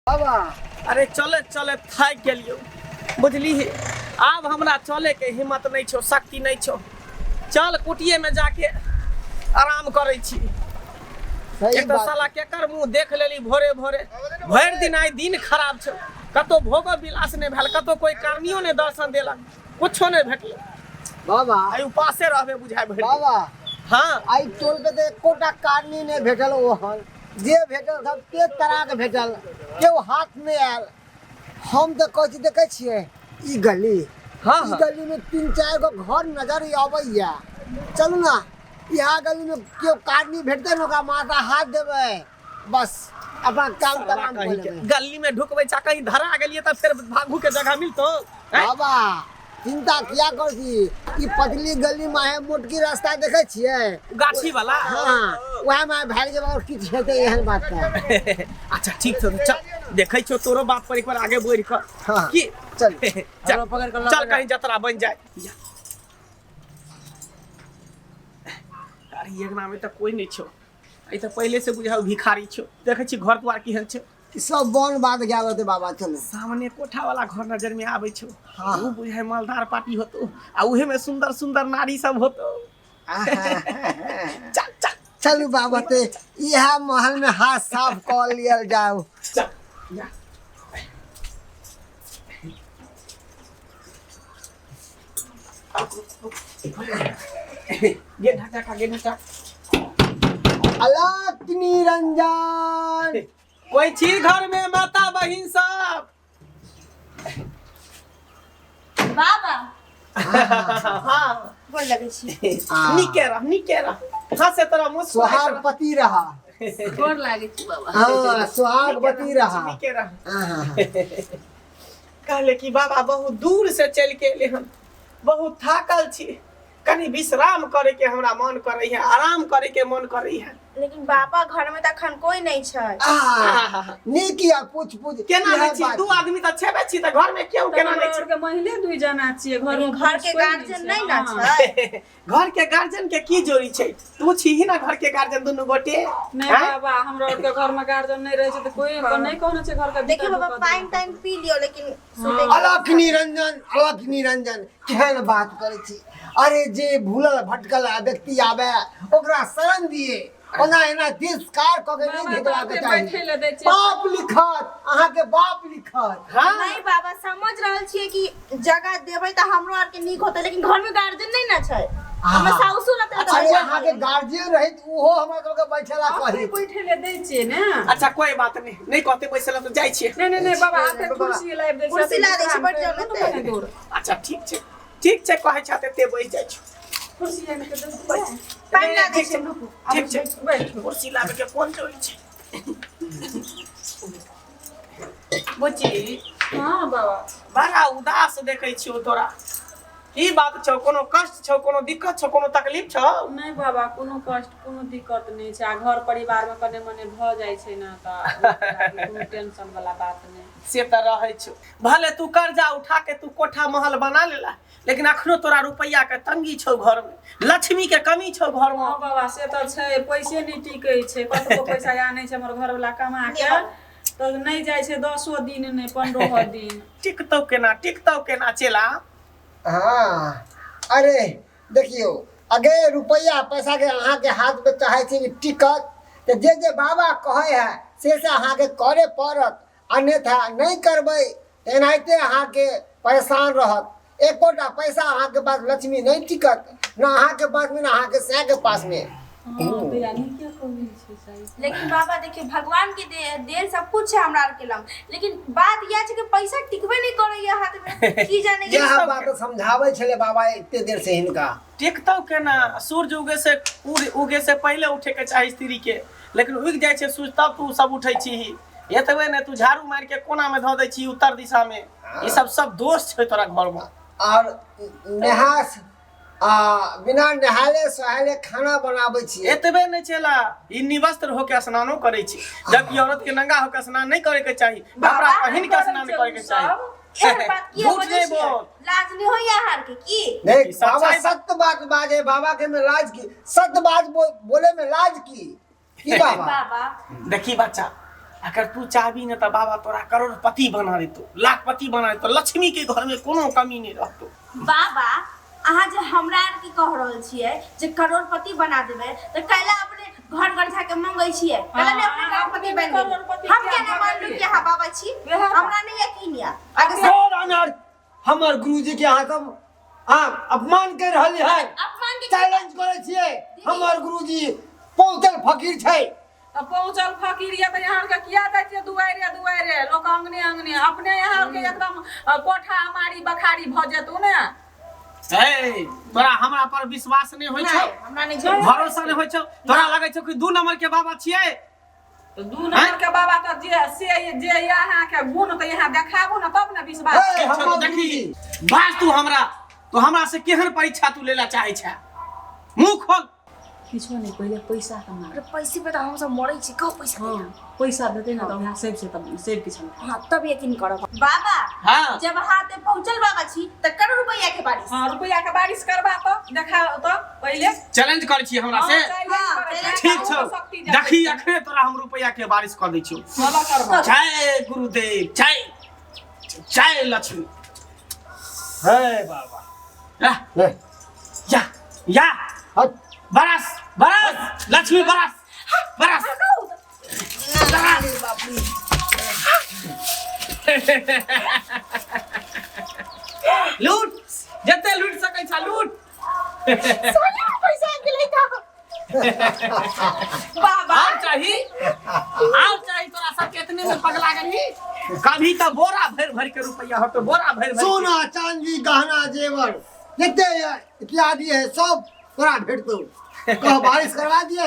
बाबा। अरे चले चले थाकि गेलियौ बुझली। आब हमरा चले के हिम्मत नहीं छौ, शक्ति नहीं छौ। चल कुटिये में जाके आराम करै छी। सही एक तो बात। साला केकर मुंह देख लेली भोरे भोरे, भरि दिन आइ दिन खराब छौ। कतौ भोगो विलास नहीं भेल, कतौ कोई कारणियो नहीं दर्शन देलक, कुछो नहीं भेटल। बाबा। आइ उपासे रहबे बुझाय भरि दिन। बाबा। हाँ। आइ टोल पे तऽ एकोटा कारनी नहि भेटल ओहन, जे भेटल सब तेज तराक भेटल, केओ हाथ नहि आयल। हम तऽ कहै छी, देखै छियै ई गली? हाँ। ई हाँ। गली में 3-4 गो घर नजर अबैया। चलू ना, इएह गली में केओ कारनी भेटतै ने, ओकरा माथा हाथ देबै, बस अपना काम साला तमाम कऽ कहीं के लेबै। गली में ढुकबै चा कहीं धरा गेलियै तऽ फेर भागू के जगह मिलतो हैं? बाबा, चिंता किया करै छी? ई पतली गली में है, मोटकी रास्ता देखै छियै? गाछी वाला? हाँ, वएह में भागि जेबै और किछु हेतै एहन बात तऽ। अच्छा ठीक छौ, तऽ चल, देखै छियौ तोरो बात पर एक बार आगे बढ़ि कऽ। हाँ। की? चल। चल। हमरो पकड़ कऽ लऽ चल गेल। कहीं जतरा बनि जाय। अरे अंगना में तऽ कोई नहीं छौ। ई तऽ पहिले से बुझाउ भिखारी छौ। देखै छी घर द्वार केहन छौ। ई सब बन बात गेल होतै बाबा, चलू। सामने कोठा वाला घर नजर में आबै छौ। हाँ। उ बुझाय मालदार पार्टी होतो आ उहे में सुंदर सुंदर नारी सब होतो। चल चल। चलू बाबा, ते इएह महल में हाथ साफ कऽ लियल जाउ। चल जा। गे ढका खा, गे ढका। अलख निरंजन। कोई छी घर में माता बहिन सब? बाबा। हाँ। गोर लगै छी। नीके रह, नीके रह। हाँ से तोरा मुस्कुराइत रह। सोहागपति रहा। गोर लागै छी बाबा। हाँ, सोहागवती रहा। नीके रह। आहा। कहले कि बाबा बहुत दूर से चल के एले हन, बहुत थाकल छी, कनी विश्राम करे के हमरा मन करे है, आराम करे के मन करे है। लेकिन बाबा, घर में तऽ अखन कोई नहीं छै। आहा, नीक या पूछ पूछ। केना इएह नहि छी? बात। दू आदमी तऽ छेबे छी तऽ घर में क्यों केना हमरा नहि छी? आरके महिले दुइ जना छियै घर में। लेकिन घर के कोइ नहि गार्जियन छै, नहीं ना हाँ। छै। घर के गार्जियन के की जोड़ी छै? तू छी ही ना घर के गार्जियन दुनू गोटे। नहि हैं? बाबा, हमरा आरके घर में गार्जियन नहि रहै छै तऽ कोई नहि कहने छै घर के देखियो भीतर बाबा, ढुकऽ पानि देलक। तानि पी लियो, लेकिन सुतै के- अलख निरंजन, अलख निरंजन, केहन बात करै छी? अरे जे भूलल भटकल व्यक्ति आबे ओकरा शरण दिए, ओना एना तिरस्कार कऽ के नहि बाबा, भेजबाक तऽ चाही। बैठे लए दै छियै। बाप लिखत, अहाँके बाप लिखत। हाँ। नहीं बाबा, समझ रहल छियै कि जगह देबै तऽ हमरो आर के नीक होतै, लेकिन घर में गार्जियन नहीं ना छै। हमर साउसो रहतै तऽ अरे बैठल अहाँके गार्जियन रहित ओहो हमरा सबके बैठेला अपने कही। बैठे लए दै छियै ने। अच्छा कोई बात नहीं, नहीं कहते बैसल तऽ जाइ छियै। नहि नहि नहि बाबा, आते कुर्सी लाबि दै छियै। कुर्सी ला दै छियै, बैठ जाउ ने ते। कने दूर। अच्छा ठीक छै, ठीक छै, कहै छह ते बैस जाइ छी। कुर्सी आनि के दै छियै। पानि ला दै ठीक छियै, छै, रुकू। ठीक छै। बैठू। कुर्सी लाबे के कोन जरूरी छै बुच्ची? हाँ बाबा। बड़ा उदास देखै छियौ तोरा, की बात छौ? कोनो कष्ट छौ, कोनो दिक्कत छौ, कोनो तकलीफ छौ? नहि बाबा, कोनो कष्ट कोनो दिक्कत नहि छै। आ घर परिवारमे कने मने भऽ जाइ छै ने, तऽ कोनो टेंशन वाला बात नहि। से तऽ रहै छौ। भले तू कर्जा उठा के तू कोठा महल बना लेला, लेकिन अखनो तोरा रुपैआ के तंगी छौ घर में, लक्ष्मी के कमी छौ घर में। हाँ बाबा, से तऽ छै, पैसे नहि टिकै छै। कतबो पैसा आनै छै हमर घरवला कमा के, तऽ नहि जाइ छै 10 दिन नहि 15 दिन। टिकतौ केना, टिकतौ केना चेला? हाँ, अरे देखियौ, अगर रुपैआ पैसा के अहाँके हाथ में चाहै छी कि टिकत, तऽ जे जे बाबा कहै है से से अहाँके करे पड़त, अन्यथा नहि करबै तऽ एनाहिते अहाँके परेशान रहत। एकोटा पैसा अहाँके पास लक्ष्मी नहि टिकत, न अहाँके पासमे न अहाँके सैके पासमे। हँ, भैया नीके कहै छै सही। लेकिन बाबा देखियौ, भगवान के देल सब कुछ है हमरा आर के लग, लेकिन बात इएह छै कि पैसा टिकबे नहीं करैया हाथ में, की जाने कि। इएह बात समझाबै छलै बाबा एते देर से हिनका। टिकतौ केना? सूर्य उगे से उगे से पहिले उठे के चाही स्त्री के, लेकिन उगि जाइ छै सूर्य तब तू सब उठै छीही। एतबे ने, तू झाड़ू मारि के कोना में धऽ दै छी उत्तर दिशा में। ई सब सब दोष छै तोरा घर में। और नहा आ बिना नहाले सोहाले खाना बनाबै छियै। एतबे नहि चेला, ई निवस्त्र होके स्नानो करै छै, जबकि औरत के नंगा होके स्नान नहीं करे के चाही, कपड़ा पहिन के स्नान करे के चाही। एहन बात किया झूठ बजै नहीं छियै? बोल। लाज नहीं होइया अहाँ आर के की? नहीं ई सच्चाई बाबा, बात- सत्य बात बाजे बाबा के में लाज की? सत्य बात बोले में लाज की? की बाबा? बाबा। देखी बच्चा, अगर तू चाहबी ने तऽ बाबा तोरा करोड़पति बना देतो, लाखपति बना देतो, लक्ष्मी के घर में कोनो कमी नहीं रहतो। बाबा अहाँ जे हमरा आर के कह रहल छियै जे करोड़पति बना देबै तऽ कैला अपने घर घर जाके मंगै छियै? कैला नहि अपने करोड़पति बनि गेलियै? करोड़पति हम किया केना भऽ मानलू गेलियै? कि अहाँ बाबा छी? वएह बात। हमरा नहि यकीन यऽ। अगर तोर अनर्थ, हमर गुरुजी के अहाँ सब अहाँ अपमान कर रहल है, अपमान के चैलेंज करै छियै। हमर गुरुजी पहुँचल फकीर छै। तऽ पहुँचल फकीर ये तऽ यहाँ के किया जाइ छियै दुआरे दुआरे लोक अंगने अंगने? अपने यहाँ के एकदम कोठा अमारी बखारी भऽ जेतौ ने। ए, तोरा हमरा पर विश्वास नहीं होइ छौ? नहि, हमरा नहि छै। भरोसा नहीं होइ छौ? तोरा लगै छौ कि 2 नंबर के बाबा छियै? तऽ 2 नंबर के बाबा तऽ जे से जे अहाँके गुण तऽ यहाँ देखाबू ने तब ने विश्वास। ए, हमर देखी गुरुजी। बाज, तू हमरा तू हमरा से केहन परीक्षा तू लेला चाहै छै? मुंह खोल। किछो नहि, पहिले पैसा कमा। अरे पैसे पे तऽ हम सब मरै छी, कहो पैसा हँ दैला। पैसा देतै ने तऽ वएह सेब से तब सेब किछु। हाँ तब यकीन करब बाबा। हाँ। जब अहाँ एते पहुँचल बाबा छी तऽ करोड़ रुपैया के बारिश। हँ रुपैआ के बारिश करबा तऽ देखा तऽ पहिले। चैलेंज करै छी हमरा से? हँ, challenge करै छी। ठीक छौ, शक्ति देखै देखी छी। अखने तोरा हम रुपैया के बारिश कऽ दै छियौ। चलऽ करबा। जय गुरुदेव, जय जय लक्ष्मी। हे बाबा। ला, ले। या या। हट। बरस बरस लक्ष्मी, बरस बरस बरस। लूट जते लूट सकै छ लूट। पैसा गेलै तऽ बाबा और चाही, और चाही? तोरा सब एतने में पगला गेलही? कभी तऽ बोरा भरि भरि के रुपैया होतो, बोरा भरि भरि के। सोना चांदी गहना जेवर जते इत्यादि है सब तोरा भेटतौ। कह बारिश करवा दिए?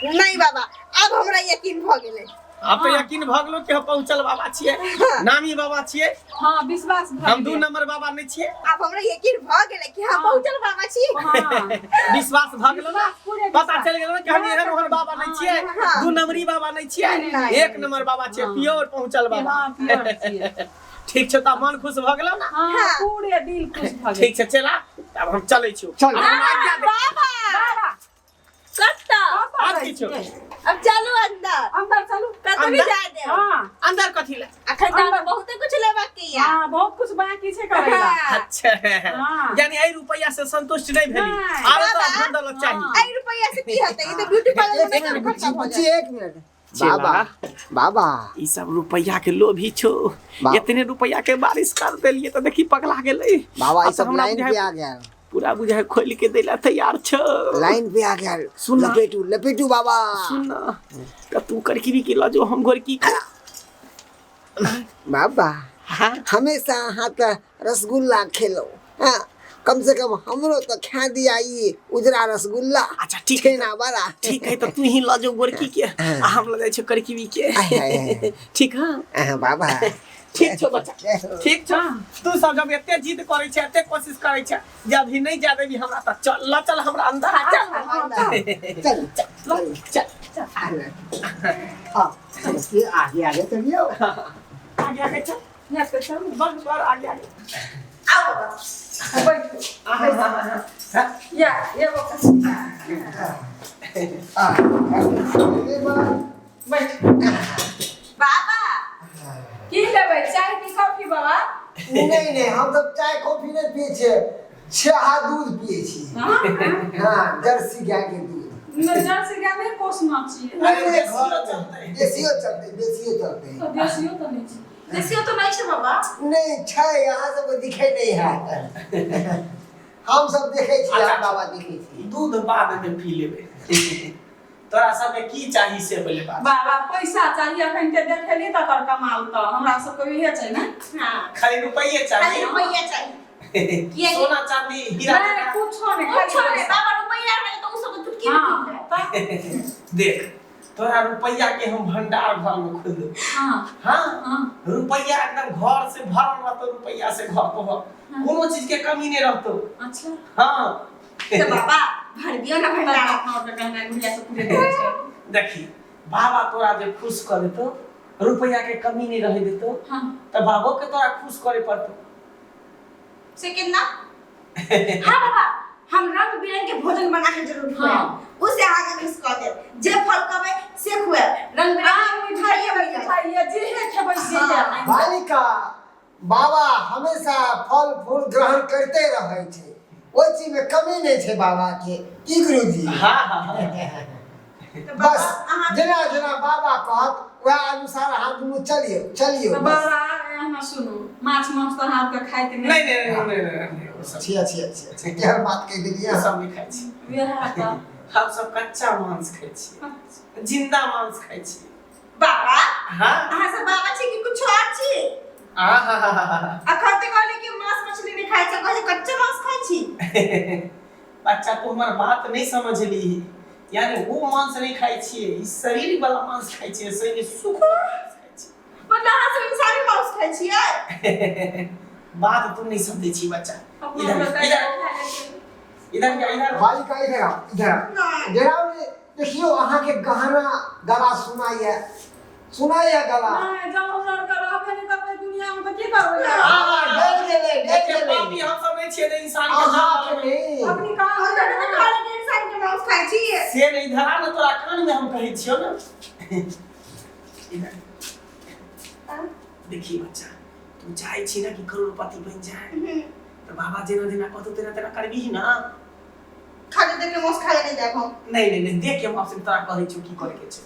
नहीं बाबा, अब हमरा यकीन भऽ गेलै। आब तऽ यकीन भऽ गेलो कि हम पहुँचल बाबा छियै, नामी बाबा छियै। हँ विश्वास भऽ हम 2 गेलै। नंबर बाबा नहि छियै। आब हमरा यकीन भऽ गेलै कि हम पहुँचल बाबा छी। हँ विश्वास भऽ गेलो ने? पूरे पता विश्वास। चलि गेलो ने कि हम एहन ओहन बाबा नहि छियै? हाँ। 2 नंबरी बाबा नहि छियै, नहि। 1 नंबर बाबा छियै, प्योर पहुँचल बाबा। हँ प्योर छियै। ठीक छै, तऽ मन खुश भऽ गेलो ने? हँ हाँ। पूरे दिल खुश भऽ गेल। ठीक छै चला, आब हम चलै छियौ। चल। आब हमरा आज्ञा दे। बाबा बाबा कतऽ? कतऽ आब जाइ किछो। छियै? अब चलू अंदर। अंदर चलू। कतऽ भी अंदर? जाय देब। हँ अंदर कथी ले? अखन तऽ हमरा बहुते कुछ लेबाक के या। हँ बहुत कुछ बाकी छै करै ला। हाँ। अच्छा, हाँ। यानी एहि रुपैया से संतुष्ट नहीं भेली? नहि। आरो तोरा बाबा। धन दौलत चाही? एहि रुपैया से की हेतै? ई तऽ ब्यूटी पार्लर में एक मिनट मेकअप खर्चा बुच्ची, भऽ बुच्ची जायत। 1 मिनट। चेला। बाबा बाबा ई सब रुपैया के लोभी छो। बाबा। इतने रुपैया के बारिश कर देलिए तऽ देखी पगला गेलै। बाबा आब ई तऽ सब हमरा लाइन बुझाइ पे आ गया। पूरा बुझाइ खोलि के दैला तैयार छो। लाइन पे आ गया। सुन ना। लपेटू लपेटू बाबा। सुन ना, तऽ तू करकी के लऽ जो, हम गोरकी के। बाबा हाँ। हमेशा अहाँ तऽ रसगुल्ला खेलो, हाँ कम से कम हमरो तो खा दिया ई उजरा रसगुल्ला। अच्छा ठीक है। छेना वाला। ठीक है, तऽ तू ही लऽ जो गोरकी के आ हम लऽ जाइ छियौ करकीबी के। आय, आय, आय। ठीक है? अहाँ बाबा। ठीक छौ बच्चा, ठीक छौ। तू सब जब एते जिद करै छै, एते कोशिश करै छै जे अभी नहि जा देबी हमरा, तऽ चल लऽ चल हमरा अंदर। चल। चल चल। चल। हाँ ये आगे आगे चलियो। आगे आगे चल। यहाँ पे चलू। बस बस आगे आगे। आउ बाबा। बैठू। या एगो आ ये बात। बैठ। बाबा की लेबै, चाय की कॉफी बाबा? नहीं नहीं, हम सब चाय कॉफी नहीं पिए छे, छेहा दूध पिए छी। हाँ हाँ जर्सी गाय के दूध। नहि, जर्सी गाय नहि पोसना छियै। नहीं नहीं, देसियो घर चलतै। देसियो चलते, देसियो चलते। तऽ देसियो तऽ नहि छै। देसियो तो नहीं छै बाबा। नहीं छै, यहाँ सबके दिखे नहीं है, हम सब देखे छी। अच्छा। बाबा देखे छी। दूध बाद में पी लेबै, तोरा सबके की चाही से बोले बात। बाबा पैसा चाहिए अखन के देखेली तकर कमाल तऽ हमरा सबके इहे छै ने। हाँ खाली रुपैये खाली चाही? रुपैया चाहिए। किया कि- सोना चांदी हीरा नहि जेना- कुछो नहि, खाली कुछो नहीं पैसा। बाबा, रुपैया रहे तो उ सब चुटकी में हाँ गिन जाए। तऽ देख, तोरा रुपैया के हम भंडार घर में खोल देब। हाँ हाँ। हाँ रुपैया एकदम घर से भरल रहतो, रुपैया से घर तोहर, कोनो चीज के कमी नहीं रहतो। अच्छा। हाँ। तो बाबा भर दियो ना भंडार। अपना और गहना गुड़िया सब पूरे देने छै। देखी बाबा तोरा जे खुश कर देतो, रुपैया के कमी नहीं रहे देतो, हाँ तऽ बाबो के तोरा खुश करे पड़तो। से कितना? हाँ बाबा, हम रंग बिरंग के भोजन बना के जरूर खुआएब। हाँ। उसे आगे खुश कर देब, जे फल कहबै से खुआएब, रंग बिरंग अहाँ के मिठाई मिठाई बाबा हमेशा फल फूल ग्रहण करते रहै छै, ओहि चीज में कमी नहि छै बाबा के। की गुरुजी? हाँ हाँ हाँ। तऽ बाबा बस अहाँ जेना जेना बाबा कहत वएह अनुसार अहाँ दुनू चलियौ चलियौ तऽ बस। बाबा अहाँ सुनू, माछ मांस तऽ अहाँ आरके खाइत नहीं नहीं नहीं नहीं नहीं नहीं, वो सब छिया छिया छिया छिया, केहन बात कहि देलियै वो अहाँ। सब नहीं खाइ छी। वएह तऽ। हम सब कच्चा मांस खाइ छी, जिंदा मांस खाइ छी। बाबा हाँ। अहाँ सब बाबा छी कि कुछ और छी? आ हा हा हा हा। अखन तऽ कहली कि मांस मछली नहि खाइ छी, कहै कच्चा मांस खाइ छी। बच्चा तू हमर बात नहीं समझली, यानी वो मांस नहीं खाइ छियै, ई शरीर वाला मांस खाइ छियै, सही सुख मांस खाइ छियै। मतलब अहाँ सब इंसानी मांस खाइ छियै? बात तू नहीं समझै छी बच्चा। अपना इधर बताइए, इधर खा लेतै। इधर क्या इधर। बालिका इधर आओ, इधर आओ। नहि। डेराउ ने, देखियौ अहाँके गहना गला सुनाइए, सुनाइए गला। नहि, जब हमरा आरके रहबे नहि करबै दुनियामे तऽ की करबै? हाँ, डर गेलै डर एते गेलै। पापी हम सब नहीं छियै जे इंसान के अहाँके जान नहि। अखनी कहाँ अखन तऽ कहली कि इंसान के मांस खाइ छी। से नहीं, इधर आ ना, तोरा कान में हम कहै छियौ ना। इधर देखी बच्चा, तू चाहै छी ना कि करोड़पति बनि जाए, तऽ बाबा जेना जेना कहतौ तेना तेना करबीही ना। खाली देख के मांस खाइ नहि जायब हम। नहीं नहीं नहीं, देख के हम आपसे तोरा कहै छियौ की करे के छै।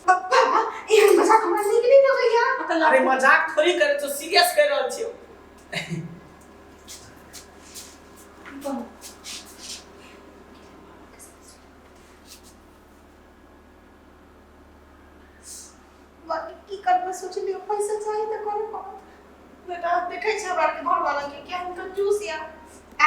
बाबा एहन मजाक हमरा नीक नहि लगैया। अरे मजाक थोड़ी करे छौ, सीरियस कहि रहल छियौ। बाकी की करबै सोचलियो, पैसा चाही तऽ करे पड़त। बेटा देखै छै हमरा आरके घरवाला के केहन कंजूस या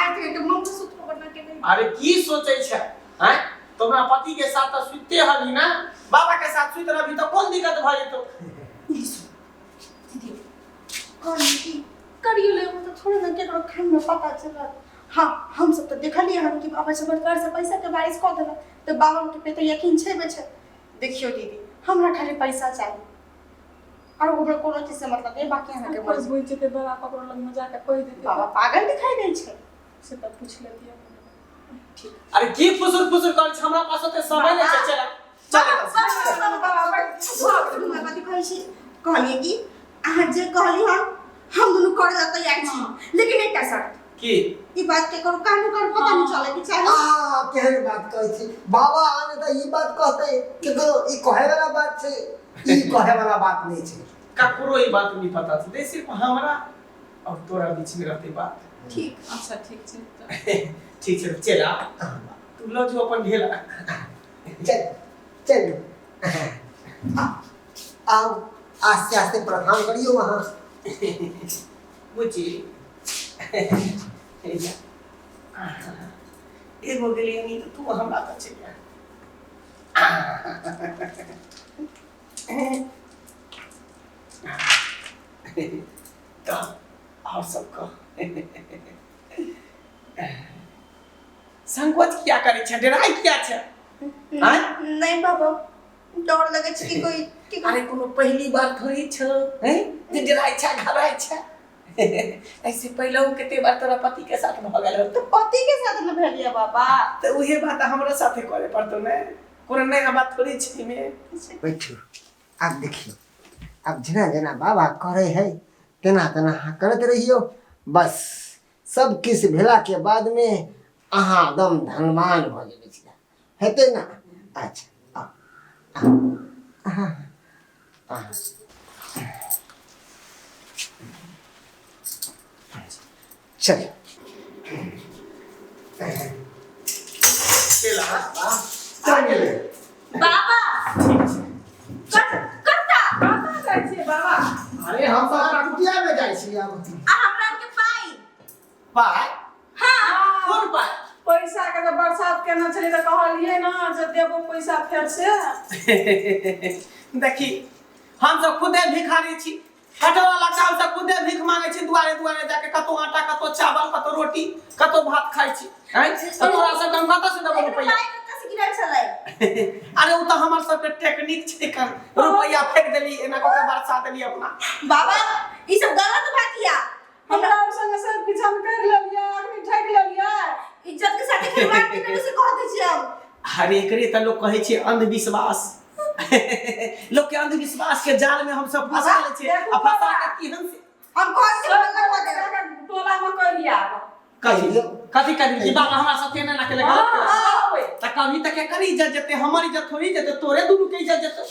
आइ के मंगलसूत्र बना के नहि। अरे की सोचै छै हैं, तो अपना पति के साथ तऽ सुते हबी ना, बाबा के साथ सुति रहबी तऽ कोन दिक्कत भऽ जेतौ? दीदी कहली कि करियो ले, तऽ थोड़े ने केकरो खान में पता चलत। हाँ हम सब तऽ देखलियै हन कि बाबा चमत्कार से पैसा के बारिश कऽ देलक, तऽ बाबा के पे तऽ यकीन छेबे छै। देखियौ दीदी हमरा खाली पैसा चाही और ओकरा कोनो चीज से मतलब नहीं, बाकी अहाँके कोइ मर्जी। बुझि जेतै बाबा ककरो लगमे जाके कहि देतै। बाबा पागल दिखाई दै छै। से तऽ पूछि लेतियै। ठीक। अरे की फुसुर फुसुर करै छै, हमरा पास ओते समय नहि छै। चल चल एतऽ। कथी कहै छी? कहलियै कि अहाँ जे कहली हन हम दुनू करे ला तैयार छी, लेकिन एकटा शर्त। की? ई बात के करू कानू कर पता नहीं चले कि चाही। आ केहन बात कहै छी बाबा, आने तऽ ई बात कहतै केकरो? ई कहै वाला बात छै? ई कहै वाला बात नहि छै। ककरो ई बात नहीं पता चलतै, सिर्फ हमरा और तोरा बीच में रहतै बात। ठीक। अच्छा ठीक छै तऽ। ठीक छै, चल आ, तू लऽ जो अपन ढेला। चल चलू, आउ आस्ते आस्ते प्रणाम करियौ अहाँ। बुच्ची एगो गेलियै नी तऽ तू हमरा तऽ चलि आ। तऽ और सब कह, संकोच किया करै छै, डराइ किया छै? आँय? नहीं बाबा डर लगे छै कि कोई की अरे कोनो पहली बार थोड़ी छौ हैं जे डराइ छै घबराइ छै। ऐसे पहले कते बार तोरा पति के साथ भऽ गेल होतौ। तो पति के साथ न भेलिया बाबा। तऽ उहे बात हमरो साथे करे पड़तौ ने, कोनो नया बात थोड़ी छै एहिमे। बैठू, आब देखियौ, आब जेना जेना बाबा करै है तेना तेना अहाँ करैत रहियौ। बस सब किछु भेलाके बादमे अहाँ एकदम धनवान भऽ जेबै सीधा, हेतै ना? अच्छा आउ, आउ, आउ, आउ। चल चल आ। चल गेलै। बाबा ठीक छै। कत्ता? कतऽ जाइ छियै बाबा? अरे हम सब हम कुटियामे जाइ छी आब। आ हमरा के पाई? पाइ? हाँ। कोन पाइ? पैसा के तऽ बरसात केने छलियै तऽ कहलियै ने जे देबो पैसा फेर से। देखी हम सब खुदे भिखारी छी, कटोरा लगा हम सब खुदे भीख मांगे छी, दुआरे दुआरे जाके कतौ आटा कतौ चावल कतौ रोटी कतौ भात खाइ छी। हैं तऽ तोरा सबके हम कतऽ से देबो लेकिन रुपैआ? पाई कत्ता से गिरल छलै? अरे ओ तऽ हमर सबके टेक्निक छै, कर रुपैआ फेंक देली एना कऽ के बरसा देली अपना। बाबा ई सब गलत बात या। हमरा और संगे सब किछु हम करि लेलियै, अखनी ठकि लेलियै। इज्जत के साथे खिलवाड़ केने से कह दै छी हम। अरे एकरे तऽ लोक कहै छै अंधविश्वास। लोक के अंधविश्वास के जाल में हम सब फंसा ले छियै आ फंसा के केहन से हम कहै छी हल्ला कऽ देब। टोला में कहिया कथी कथी करी कि बाबा हमरा साथे एना ना केलक गलत केलक। हाँ त कभी तक एकर इज्जत जेतै, हमर इज्जत थोड़ी जेतै, तोरे दुनू के इज्जत जेतै,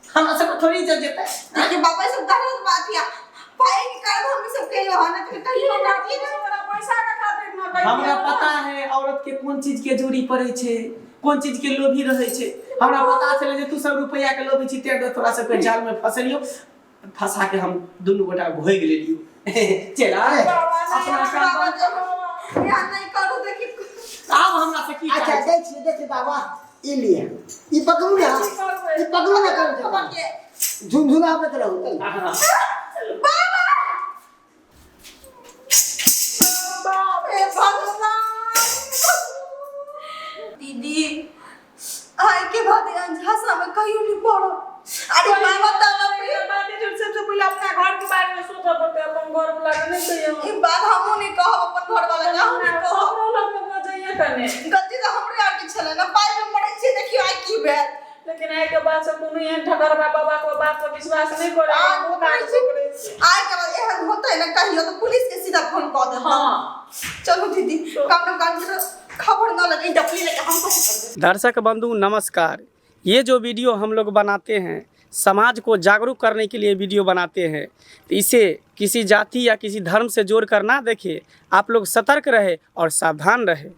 हमरा सबके थोड़ी इज्जत जेतै। देखिए बाबा ई सब गलत बात या पाई के कारण हम ई सब केलौ हन, नहीं तो कहियो ना की ना। पैसा के खातिर ना कहियो। हमरा पता है औरत के कोन चीज के जरूरी पड़ै छै, कोन चीज के लोभी रहै छै। हमरा पता छलै जे तू सब रुपैआ के लोभी छी, तें तोरा सबके जाल में फंसलियो, फंसा के हम दुनू गोटा भोगि लेलियो। चल आय अपना काम बाबा बंद। जो यहाँ नहीं करू देखी। आब हमरा से की अच्छा चाहै छी? दै छियै, देखिए बाबा ई लिए, ई पकड़ू ना, ई पकड़ू ना, कम से कम झुनझुनाबैत रहू तै। हाँ। बाबा हे भगवान, दीदी आइ के बाद एहन झांसा में कहियो नहीं पड़ब। अरे बाबा तब बात है, सबसे पहले अपना घर के बारे में सोचऽ पड़तै, अपन घर वाला के नहीं कहियो। ई बात हमहूँ नहीं कहब अपन घर वाला के, हमहूँ नहीं कहब। हमरो लग में बजैये कने। गलती तऽ हमरे आर के छलै ना, पाइ में मरै छियै, देखियौ आइ की भेल। लेकिन आइ के बाद से कोनो एहन ठकरबा बाबा के बात पर विश्वास नहीं करे। आ, करै छी। आइ के बाद एहन होतै ना कहियो तऽ पुलिस के सीधा फोन कऽ देब। हाँ। चलू दीदी, काम काम के खबर न लगे, डफली लेके हम कथी करबै। दर्शक बंधु नमस्कार। ये जो वीडियो हम लोग बनाते हैं समाज को जागरूक करने के लिए वीडियो बनाते हैं, तो इसे किसी जाति या किसी धर्म से जोड़ कर ना देखें। आप लोग सतर्क रहे और सावधान रहे।